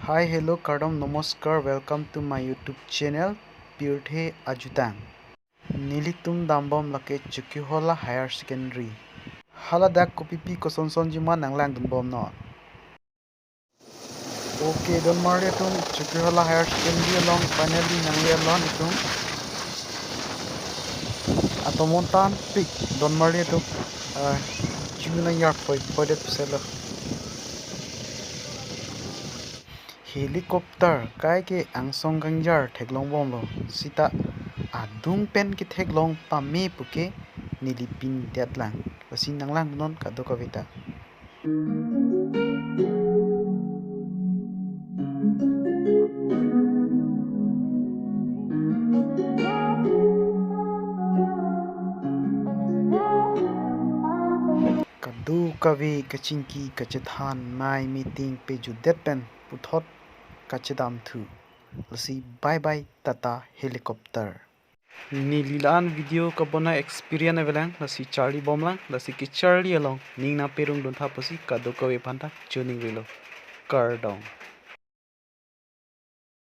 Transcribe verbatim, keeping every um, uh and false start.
Hi, hello, kardom, namaskar, welcome to my YouTube channel, Pirthe Ajutang. Nelitum dambom lake Chokihola Higher Secondary. Haladak kopipi kosonsonjima nanglangdunbomnon. Okay, donmarli atum, Chokihola Higher Secondary along finally nangle-et-lo itum. Atomon tanpik, donmarli atum, ah, chuna yarpoi poidet puselo. Helicopter kaike angsong kangjar theklongbomlo, sita adung pen ketheklong pame puke neli pindetlang. Lasi nanglangnon kadokave ta. Kadokave kachingki kachethan mai meeting pejudet pen puthot kachedamthu. Lasi bye bye tata helicopter. Neli la-an video kabonai experience avelang, lasi charlibomlang, lasi kecharli along ning nangperungduntha pusi kadokave aphanta choningrilo. Kardom.